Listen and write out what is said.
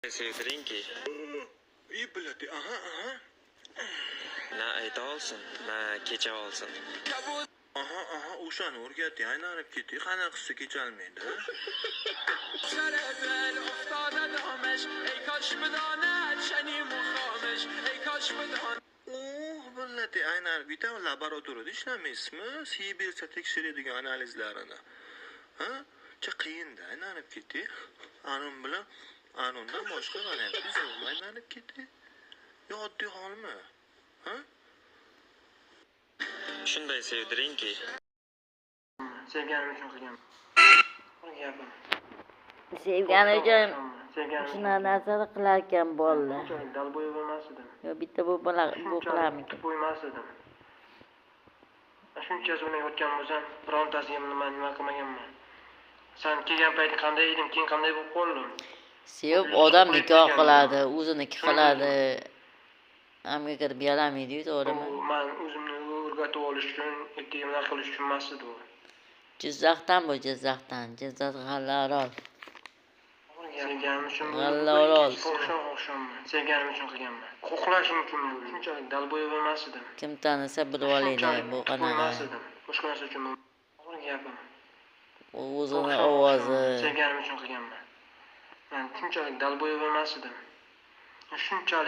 Sevdiringki. И, блядь, aha. Na ayta olsin, na kecha olsin. Aha, o'shani o'rgating, aylanib ketdik, qanaqasi kecholmaydi. Oh, блядь, aylanib ketadi, laboratoriyada ishlamaysizmi? Sibircha tekshiradigan analizlarini. Ha? Cha qiyinda aylanib ketdik. Anun bilan anundan boshqa variant yo'q, aylanib ketdik. Yo, oddiy holmi? Ha? Shunday sevdiringki. Sevganim uchun qilganman. Gapim. Sevgani uchun Sevganim uchun. shunaqa narsani qilar ekan bolalar. Shunchalik долбоёб emas edim. Yo bitta bu bola bu Shunchalik qilarmikan? тупой emas edim. Shuncha bilan yotgan bo'lsam, birontasiga nima qilmaganman. San kelgan payt qanday edim, keyin qanday bo'lib qoldim? Sevib odam nikoh qiladi, o'ziniki qiladi. Amerikada buyalamaydi-yu, to'g'rimi? Bu man o'zimni o'rgatib olish uchun, ertaga bunaqa qilish uchun emas edi bu. Jizzaxdan bu, Jizzaxdan. Jizzax G'allaorol. Sevganim uchun G'allaorol. Oqshom oqshomman. Sevganim uchun qilganman. Xohlashim uchun shunchalik долбоёб emas edim. Kim tanisa bilib olinglar, Shunchalik bu тупой qanaqa. emas edim. Boshqa narsa uchun gapim. U o'zini Oqshom ovozi. Sevganim uchun qilganman. Man shunchalik долбоёб emas edim. Shunchalik